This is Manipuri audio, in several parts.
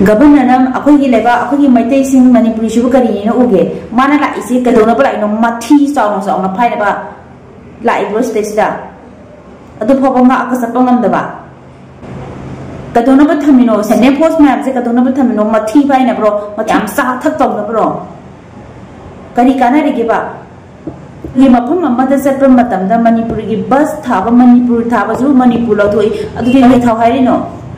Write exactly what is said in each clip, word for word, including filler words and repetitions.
ꯒꯕꯔꯅꯔꯅ ꯑꯩꯈꯣꯏꯒꯤ ꯂꯩꯕꯥꯛ, ꯑꯩꯈꯣꯏꯒꯤ ꯃꯩꯇꯩꯁꯤꯡ, ꯃꯅꯤꯄꯨꯔꯤꯁꯤꯕꯨ ꯀꯔꯤꯅꯦꯅ ꯎꯒꯦ? ꯃꯥꯅ ꯂꯥꯛꯏꯁꯦ ꯀꯩꯗꯧꯅꯕ ꯂꯥꯛꯏꯅꯣ? ꯃꯊꯤ ꯆꯥꯎꯅ ꯆꯥꯎꯅ ꯐꯥꯏꯅꯕ ꯂꯥꯛꯏꯕ꯭ꯔꯣ ꯁꯤꯗꯩꯁꯤꯗ? ꯑꯗꯨ ꯐꯥꯎꯕ ꯉꯥꯛꯑꯒ ꯆꯠꯄ ꯉꯝꯗꯕ? ꯀꯩꯗꯧꯅꯕ ꯊꯝꯃꯤꯅꯣ? ꯁꯦꯟꯇ꯭ꯔꯦꯜ ꯐꯣꯔꯁ ꯃꯌꯥꯝꯁꯦ ꯀꯩꯗꯧꯅꯕ ꯊꯝꯃꯤꯅꯣ? ꯃꯊꯤ ꯐꯥꯏꯅꯕ꯭ꯔꯣ? ꯃꯊꯤ ꯌꯥꯝ ꯆꯥ ꯊꯛ ꯇꯧꯅꯕ꯭ꯔꯣ? ꯀꯔꯤ ꯀꯥꯟꯅꯔꯤꯒꯦꯕ? ꯑꯩꯈꯣꯏꯒꯤ ꯃꯐꯝ ꯑꯃꯗ ꯆꯠꯄ ꯃꯇꯝꯗ ꯃꯅꯤꯄꯨꯔꯒꯤ ꯕꯁ ꯊꯥꯕ, ꯃꯅꯤꯄꯨꯔ ꯊꯥꯕꯁꯨ ꯃꯅꯤꯄꯨꯔ ꯂꯧꯊꯣꯛꯏ꯫ ꯑꯗꯨꯗꯤ ꯀꯔꯤ ꯊꯥꯎ ꯍꯥꯏꯔꯤꯅꯣ?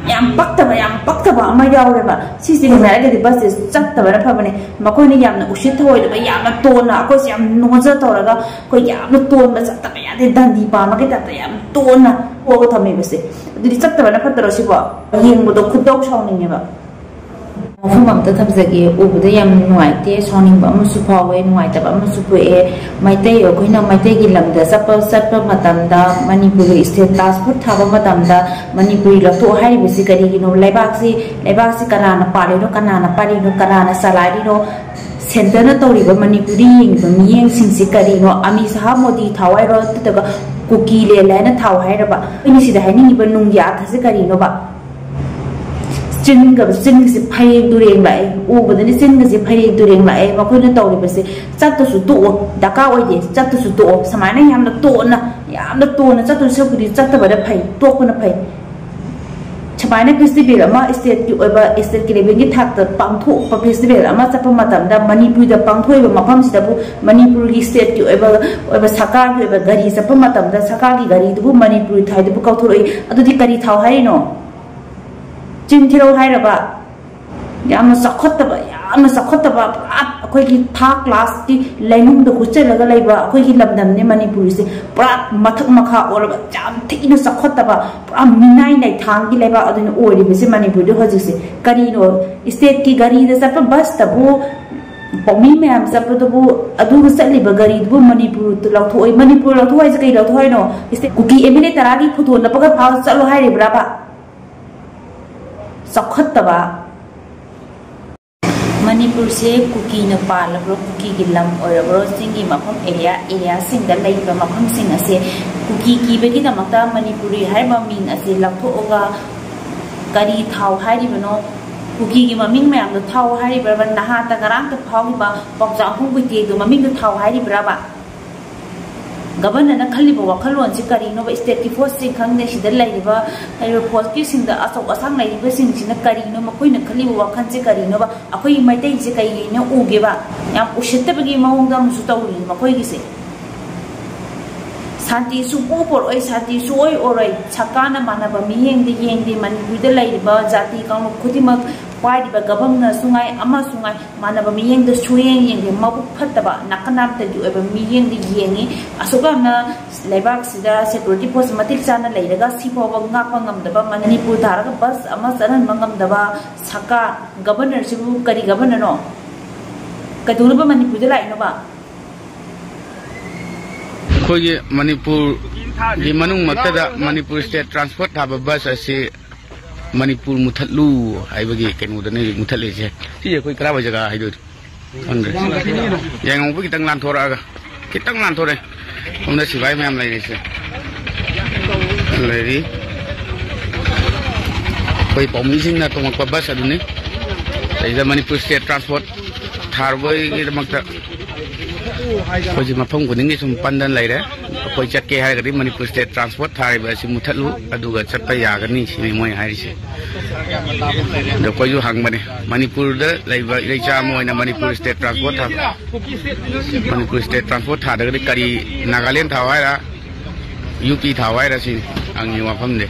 ꯌꯥꯝ ꯄꯛꯇꯕ, ꯌꯥꯝ ꯄꯛꯇꯕ ꯑꯃ ꯌꯥꯎꯔꯦꯕ꯫ ꯁꯤꯁꯦ ꯀꯩꯅꯣ ꯍꯥꯏꯔꯒꯗꯤ ꯕꯁꯁꯦ ꯆꯠꯇꯕꯅ ꯐꯕꯅꯦ꯫ ꯃꯈꯣꯏꯅ ꯌꯥꯝꯅ ꯎꯁꯤꯠ ꯊꯑꯣꯏꯗꯕ, ꯌꯥꯝꯅ ꯇꯣꯟꯅ, ꯑꯩꯈꯣꯏꯁꯦ ꯌꯥꯝ ꯅꯣꯟꯖ ꯇꯧꯔꯒ ꯑꯩꯈꯣꯏ ꯌꯥꯝꯅ ꯇꯣꯟꯕ ꯆꯠꯇꯕ ꯌꯥꯗꯦ, ꯗꯟꯗꯤ ꯄꯥꯝꯕꯒꯤ ꯇꯥꯏꯞꯇ ꯌꯥꯝ ꯇꯣꯟꯅ ꯄꯣꯛꯑꯒ ꯊꯝꯃꯦꯕꯁꯦ꯫ ꯑꯗꯨꯗꯤ ꯆꯠꯇꯕꯅ ꯐꯠꯇꯔꯣ ꯁꯤꯕꯣ? ꯌꯦꯡꯕꯗꯣ ꯈꯨꯗꯧ ꯁꯥꯎꯅꯤꯡꯉꯦꯕ꯫ ꯋꯥꯐꯝ ꯑꯝꯇ ꯊꯝꯖꯒꯦ꯫ ꯎꯕꯗ ꯌꯥꯝ ꯅꯨꯡꯉꯥꯏꯇꯦ, ꯁꯥꯎꯅꯤꯡꯕ ꯑꯃꯁꯨ ꯐꯥꯎꯋꯦ, ꯅꯨꯡꯉꯥꯏꯇꯕ ꯑꯃꯁꯨ ꯄꯣꯛꯑꯦ꯫ ꯃꯩꯇꯩ, ꯑꯩꯈꯣꯏꯅ ꯃꯩꯇꯩꯒꯤ ꯂꯝꯗ ꯆꯠꯄ, ꯆꯠꯄ ꯃꯇꯝꯗ, ꯃꯅꯤꯄꯨꯔꯒꯤ ꯁ꯭ꯇꯦꯠ ꯄꯥꯁꯄꯣꯔꯠ ꯊꯥꯕ ꯃꯇꯝꯗ ꯃꯅꯤꯄꯨꯔꯤ ꯂꯧꯊꯣꯛꯑꯣ ꯍꯥꯏꯔꯤꯕꯁꯤ ꯀꯔꯤꯒꯤꯅꯣ? ꯂꯩꯕꯥꯛꯁꯤ, ꯂꯩꯕꯥꯛꯁꯤ ꯀꯅꯥꯅ ꯄꯥꯜꯂꯤꯅꯣ, ꯀꯅꯥꯅ ꯄꯥꯜꯂꯤꯅꯣ, ꯀꯅꯥꯅ ꯆꯂꯥꯏꯔꯤꯅꯣ? ꯁꯦꯟꯇꯔꯅ ꯇꯧꯔꯤꯕ ꯃꯅꯤꯄꯨꯔꯗ ꯌꯦꯡꯉꯤꯕ ꯃꯤꯠꯌꯦꯡꯁꯤꯡꯁꯤ ꯀꯔꯤꯅꯣ? ꯑꯃꯤꯠ ꯁꯍꯥ ꯃꯣꯗꯤ ꯊꯥꯎ ꯍꯥꯏꯔꯣ, ꯅꯠꯇ꯭ꯔꯒ ꯀꯨꯀꯤ ꯂꯦꯟ ꯍꯥꯏꯅ ꯊꯥꯎ ꯍꯥꯏꯔꯕ? ꯑꯩꯅ ꯁꯤꯗ ꯍꯥꯏꯅꯤꯡꯉꯤꯕ ꯅꯨꯡꯒꯤ ꯑꯥꯔꯊꯁꯦ ꯀꯔꯤꯅꯣꯕ? ꯆꯤꯟꯒ, ꯆꯤꯟꯒꯁꯦ ꯐꯩꯔꯦꯡ ꯇꯨꯔꯦꯡ ꯂꯥꯛꯑꯦ꯫ ꯎꯕꯗꯅꯦ ꯆꯤꯟꯒꯁꯦ ꯐꯩꯔꯦꯡ ꯇꯨꯔꯦꯡ ꯂꯥꯛꯑꯦ꯫ ꯃꯈꯣꯏꯅ ꯇꯧꯔꯤꯕꯁꯦ ꯆꯠꯇꯁꯨ ꯇꯣꯛꯑꯣ, ꯗꯔꯀꯥꯔ ꯑꯣꯏꯗꯦ, ꯆꯠꯇꯁꯨ ꯇꯣꯛꯑꯣ꯫ ꯁꯨꯃꯥꯏꯅ ꯌꯥꯝꯅ ꯇꯣꯟꯅ, ꯌꯥꯝꯅ ꯇꯣꯟꯅ ꯆꯠꯇꯣꯏ ꯁꯔꯨꯛꯄꯨꯗꯤ ꯆꯠꯇꯕꯅ ꯐꯩ, ꯇꯣꯛꯄꯅ ꯐꯩ꯫ ꯁꯨꯃꯥꯏꯅ ꯐꯦꯁꯇꯤꯚꯦꯜ ꯑꯃ ꯁ꯭ꯇꯦꯠꯀꯤ ꯑꯣꯏꯕ, ꯁ꯭ꯇꯦꯠꯀꯤ ꯂꯦꯚꯦꯜꯒꯤ ꯊꯥꯛꯇ ꯄꯥꯡꯊꯣꯛꯄ ꯐꯦꯁꯇꯤꯚꯦꯜ ꯑꯃ ꯆꯠꯄ ꯃꯇꯝꯗ ꯃꯅꯤꯄꯨꯔꯗ ꯄꯥꯡꯊꯣꯛꯏꯕ ꯃꯐꯝꯁꯤꯗꯕꯨ ꯃꯅꯤꯄꯨꯔꯒꯤ ꯁ꯭ꯇꯦꯠꯀꯤ ꯑꯣꯏꯕ, ꯑꯣꯏꯕ ꯁꯔꯀꯥꯔꯒꯤ ꯑꯣꯏꯕ ꯒꯥꯔꯤ ꯆꯠꯄ ꯃꯇꯝꯗ ꯁꯔꯀꯥꯔꯒꯤ ꯒꯥꯔꯤꯗꯨꯕꯨ ꯃꯅꯤꯄꯨꯔꯤ ꯊꯥꯎꯗꯨꯕꯨ ꯀꯥꯎꯊꯣꯔꯛꯏ꯫ ꯑꯗꯨꯗꯤ ꯀꯔꯤ ꯊꯥꯎ ꯍꯥꯏꯔꯤꯅꯣ? ꯆꯤꯟ ꯊꯤꯔꯧ ꯍꯥꯏꯔꯕ? ꯌꯥꯝꯅ ꯆꯥꯎꯈꯠꯇꯕ, ꯌꯥꯝꯅ ꯆꯥꯎꯈꯠꯇꯕ, ꯄꯨꯔꯥ ꯑꯩꯈꯣꯏꯒꯤ ꯊꯥꯔꯠ ꯀ꯭ꯂꯥꯁꯀꯤ ꯂꯩꯅꯨꯡꯗ ꯍꯨꯠꯆꯜꯂꯒ ꯂꯩꯕ ꯑꯩꯈꯣꯏꯒꯤ ꯂꯝꯗꯝꯅꯦ ꯃꯅꯤꯄꯨꯔꯁꯦ꯫ ꯄꯨꯔꯥ ꯃꯊꯛ ꯃꯈꯥ ꯑꯣꯜꯂꯕ, ꯌꯥꯝ ꯊꯤꯅ ꯆꯥꯎꯈꯠꯇꯕ, ꯄꯨꯔꯥ ꯃꯤꯅꯥꯏ ꯂꯩꯊꯥꯡꯒꯤ ꯂꯩꯕꯥꯛ ꯑꯗꯨꯅ ꯑꯣꯏꯔꯤꯕꯁꯦ ꯃꯅꯤꯄꯨꯔꯗ ꯍꯧꯖꯤꯛꯁꯦ꯫ ꯀꯔꯤꯅꯣ? ꯁ꯭ꯇꯦꯠꯀꯤ ꯒꯥꯔꯤꯗ ꯆꯠꯄ ꯕꯁꯇꯕꯨ ꯄꯥꯎꯃꯤ ꯃꯌꯥꯝ ꯆꯠꯄꯗꯨꯕꯨ, ꯑꯗꯨꯒ ꯆꯠꯂꯤꯕ ꯒꯥꯔꯤꯗꯨꯕꯨ ꯃꯅꯤꯄꯨꯔꯗ ꯂꯧꯊꯣꯛꯑꯣꯏ꯫ ꯃꯅꯤꯄꯨꯔ ꯂꯧꯊꯣꯛꯑꯣ ꯍꯥꯏꯁꯦ ꯀꯩ ꯂꯧꯊꯣꯛꯑꯣ ꯍꯥꯏꯅꯣ? State Kuki M L A ꯇꯔꯥꯒꯤ ꯐꯣꯇꯣ ꯅꯞꯄꯒ ꯐꯥꯎ ꯆꯠꯂꯣ ꯍꯥꯏꯔꯤꯕ꯭ꯔꯥꯕ? ꯆꯥꯎꯈꯠꯇꯕ꯫ ꯃꯅꯤꯄꯨꯔꯁꯦ ꯀꯨꯀꯤꯅ ꯄꯥꯜꯂꯕ꯭ꯔꯣ, ꯀꯨꯀꯤꯒꯤ ꯂꯝ ꯑꯣꯏꯔꯕ꯭ꯔꯣ? ꯆꯤꯡꯒꯤ ꯃꯐꯝ ꯑꯦꯔꯤꯌꯥ, ꯑꯦꯔꯤꯌꯥꯁꯤꯡꯗ ꯂꯩꯕ ꯃꯐꯝꯁꯤꯡ ꯑꯁꯦ ꯀꯨꯀꯤ ꯀꯤꯕꯒꯤꯗꯃꯛꯇ ꯃꯅꯤꯄꯨꯔꯤ ꯍꯥꯏꯔꯤꯕ ꯃꯤꯡ ꯑꯁꯤ ꯂꯧꯊꯣꯛꯑꯒ ꯀꯔꯤ ꯊꯥꯎ ꯍꯥꯏꯔꯤꯕꯅꯣ? ꯀꯨꯀꯤꯒꯤ ꯃꯃꯤꯡ ꯃꯌꯥꯝꯗꯣ ꯊꯥꯎ ꯍꯥꯏꯔꯤꯕ꯭ꯔꯕ? ꯅꯍꯥꯟꯇ ꯉꯔꯥꯡꯇ ꯐꯥꯎꯈꯤꯕ ꯄꯥꯎꯆꯥꯛ ꯑꯍꯨꯝ ꯀꯨꯏꯇꯦꯛꯗꯣ ꯃꯃꯤꯡꯗꯣ ꯊꯥꯎ ꯍꯥꯏꯔꯤꯕ꯭ꯔꯕ? ꯒꯕꯔꯅꯔꯅ ꯈꯜꯂꯤꯕ ꯋꯥꯈꯜꯂꯣꯟꯁꯤ ꯀꯔꯤꯅꯣꯕ? ꯁ꯭ꯇꯦꯠꯀꯤ ꯐꯣꯔꯁꯁꯤꯡ ꯈꯪꯗꯦ, ꯁꯤꯗ ꯂꯩꯔꯤꯕ, ꯂꯩꯔꯤꯕ ꯐꯣꯔꯁꯀꯤꯁꯤꯡꯗ ꯑꯆꯧ ꯑꯁꯥꯡ ꯂꯩꯔꯤꯕꯁꯤꯡꯁꯤꯅ ꯀꯔꯤꯅꯣ ꯃꯈꯣꯏꯅ ꯈꯜꯂꯤꯕ ꯋꯥꯈꯜꯁꯦ ꯀꯔꯤꯅꯣꯕ? ꯑꯩꯈꯣꯏꯒꯤ ꯃꯩꯇꯩꯁꯦ ꯀꯩꯅ ꯎꯒꯦꯕ? ꯌꯥꯝ ꯎꯁꯤꯠꯇꯕꯒꯤ ꯃꯑꯣꯡꯗ ꯑꯃꯁꯨ ꯇꯧꯔꯤ ꯃꯈꯣꯏꯒꯤꯁꯦ꯫ ꯁꯥꯟꯇꯤ ꯁꯨꯡꯄꯨ ꯄꯨꯔꯛꯑꯣꯏ, ꯁꯥꯟꯇꯤ ꯁꯨꯡꯑꯣꯏ ꯑꯣꯏꯔꯣꯏ꯫ ꯁꯔꯀꯥꯔꯅ ꯃꯥꯟꯅꯕ ꯃꯤꯠꯌꯦꯡꯗ ꯌꯦꯡꯗꯦ꯫ ꯃꯅꯤꯄꯨꯔꯗ ꯂꯩꯔꯤꯕ ꯖꯥꯇꯤ ꯀꯥꯡꯂꯨꯞ ꯈꯨꯗꯤꯡꯃꯛ, ꯄꯥꯏꯔꯤꯕ ꯒꯕꯔꯅꯔꯁꯨ ꯉꯥꯏ, ꯑꯃꯁꯨ ꯉꯥꯏ, ꯃꯥꯟꯅꯕ ꯃꯤꯠꯌꯦꯡꯗ ꯁꯨꯡꯌꯦꯡ ꯌꯦꯡꯗꯦ꯫ ꯃꯕꯨꯛ ꯐꯠꯇꯕ, ꯅꯥꯀꯟ ꯅꯥꯝꯇꯒꯤ ꯑꯣꯏꯕ ꯃꯤꯠꯌꯦꯡꯗ ꯌꯦꯡꯉꯤ꯫ ꯑꯁꯨꯛ ꯌꯥꯝꯅ ꯂꯩꯕꯥꯛꯁꯤꯗ ꯁꯦꯀ꯭ꯌꯨꯔꯤꯇꯤ ꯐꯣꯔꯁ ꯃꯇꯤꯛ ꯆꯥꯅ ꯂꯩꯔꯒ ꯁꯤꯐꯥꯎꯕ ꯉꯥꯛꯄ ꯉꯝꯗꯕ, ꯃꯅꯤꯄꯨꯔ ꯊꯥꯔꯒ ꯕꯁ ꯑꯃ ꯆꯠꯍꯟꯕ ꯉꯝꯗꯕ ꯁꯔꯀꯥꯔ, ꯒꯕꯔꯅꯔꯁꯤꯕꯨ ꯀꯔꯤ ꯒꯕꯔꯅꯔꯅꯣ? ꯀꯩꯗꯧꯅꯕ ꯃꯅꯤꯄꯨꯔꯗ ꯂꯥꯛꯏꯅꯣꯕ? ꯑꯩꯈꯣꯏꯒꯤ ꯃꯅꯤꯄꯨꯔꯒꯤ ꯃꯅꯨꯡꯃꯛꯇꯗ ꯃꯅꯤꯄꯨꯔ ꯁ꯭ꯇꯦꯠ ꯇ꯭ꯔꯥꯟꯁꯄꯣꯔꯠ ꯊꯥꯕ ꯕꯁ ꯑꯁꯤ ꯃꯅꯤꯄꯨꯔ ꯃꯨꯊꯠꯂꯨ ꯍꯥꯏꯕꯒꯤ ꯀꯩꯅꯣꯗꯅꯤ ꯃꯨꯊꯠꯂꯤꯁꯦ꯫ ꯁꯤꯁꯦ ꯑꯩꯈꯣꯏ ꯀꯔꯥꯏꯋꯥꯏ ꯖꯒꯥ ꯍꯥꯏꯗꯣꯏꯅꯣ ꯈꯪꯗ꯭ꯔꯦ꯫ ꯌꯥꯏꯉꯪꯄꯣꯛꯄꯤ ꯈꯤꯇꯪ ꯂꯥꯟꯊꯣꯔꯛꯑꯒ, ꯈꯤꯇꯪ ꯂꯥꯟꯊꯣꯔꯛꯑꯦ꯫ ꯁꯣꯝꯗ ꯁꯤꯐꯥꯏ ꯃꯌꯥꯝ ꯂꯩꯔꯤꯁꯦ꯫ ꯂꯩꯔꯤ꯫ ꯑꯩꯈꯣꯏ ꯄꯥꯎꯃꯤꯁꯤꯡꯅ ꯇꯣꯡꯉꯛꯄ ꯕꯁ ꯑꯗꯨꯅꯤ꯫ ꯁꯤꯗꯩꯗ ꯃꯅꯤꯄꯨꯔ ꯁ꯭ꯇꯦꯠ ꯇ꯭ꯔꯥꯟꯁꯄꯣꯔꯠ ꯊꯥꯔꯨꯕꯒꯤꯗꯃꯛꯇ ꯑꯩꯈꯣꯏꯁꯦ ꯃꯐꯝ ꯈꯨꯗꯤꯡꯒꯤ ꯁꯨꯝ ꯄꯟꯗꯅ ꯂꯩꯔꯦ꯫ ꯑꯩꯈꯣꯏ ꯆꯠꯀꯦ ꯍꯥꯏꯔꯒꯗꯤ ꯃꯅꯤꯄꯨꯔ ꯁ꯭ꯇꯦꯠ ꯇ꯭ꯔꯥꯟꯁꯄꯣꯔꯠ ꯊꯥꯔꯤꯕ ꯑꯁꯤ ꯃꯨꯊꯠꯂꯨ, ꯑꯗꯨꯒ ꯆꯠꯄ ꯌꯥꯒꯅꯤ ꯁꯤꯅꯤ ꯃꯣꯏ ꯍꯥꯏꯔꯤꯁꯦ꯫ ꯑꯗꯣ ꯑꯩꯈꯣꯏꯁꯨ ꯍꯪꯕꯅꯦ, ꯃꯅꯤꯄꯨꯔꯗ ꯂꯩꯕ ꯏꯔꯩꯆꯥ ꯑꯃ ꯑꯣꯏꯅ ꯃꯅꯤꯄꯨꯔ ꯁ꯭ꯇꯦꯠ ꯇ꯭ꯔꯥꯟꯁꯄꯣꯔꯠ ꯊꯥꯕ, ꯃꯅꯤꯄꯨꯔ ꯁ꯭ꯇꯦꯠ ꯇ꯭ꯔꯥꯟꯁꯄꯣꯔꯠ ꯊꯥꯗ꯭ꯔꯒꯗꯤ ꯀꯔꯤ, ꯅꯥꯒꯥꯂꯦꯟ ꯊꯥꯎ ꯍꯥꯏꯔ, ꯌꯨ ꯄꯤ ꯊꯥꯎ ꯍꯥꯏꯔ ꯁꯤꯅꯤ ꯍꯪꯉꯤ ꯋꯥꯐꯝꯁꯦ꯫